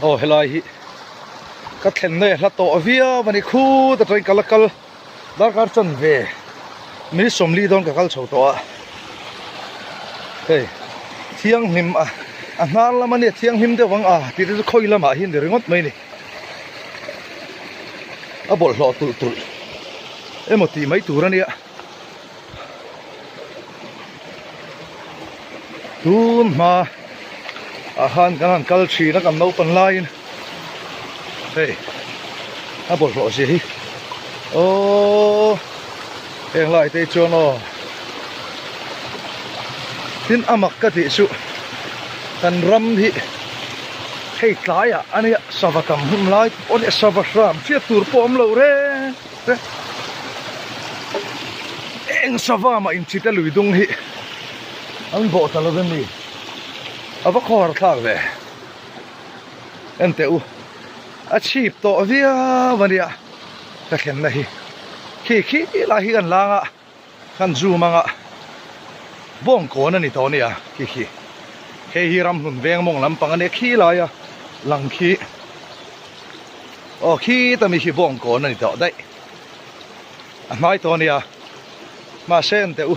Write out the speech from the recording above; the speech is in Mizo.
Aw helai hi ka thlenna hi a hla tawh viau a ni khut atangin ka la kal darkar chanve minute 40 dawn ka kal chho tawh a hei thianghlim a a hnar lam ania thianghlim deuh ang a tih te chu khawi lamah hian ni ringawt mai a ni a bawlhhlawh tulh tulh emaw tih mai tur ania. Tun hma ah khan kan han kal thin a kan naupan laiin hei a bawlhhlawh zia hi aww heng lai te hi chuan aw tin a mak ka tih chu kan ram hi hei tlaiah a nia sava tam hun lai pawh a nia sava hram hriat tur pawh a awm lo reng. Eng sava mah inchite lui dung hi an bawh ta lo em ni? A va khawhar thlak ve. Enteh u, a chhip tawh viau a nia ka thlenna hi. Khi khi lai hi kan lang a, kan zoom ang a, bawngkawn a ni tawh a nia khi khi. Hei hi ramhlun veng mawng lampang a nia khi laia lang khi. Aw khita mi khi bawngkawn a ni tawh daih. A hmai tawh a nia. Mahse enteh u.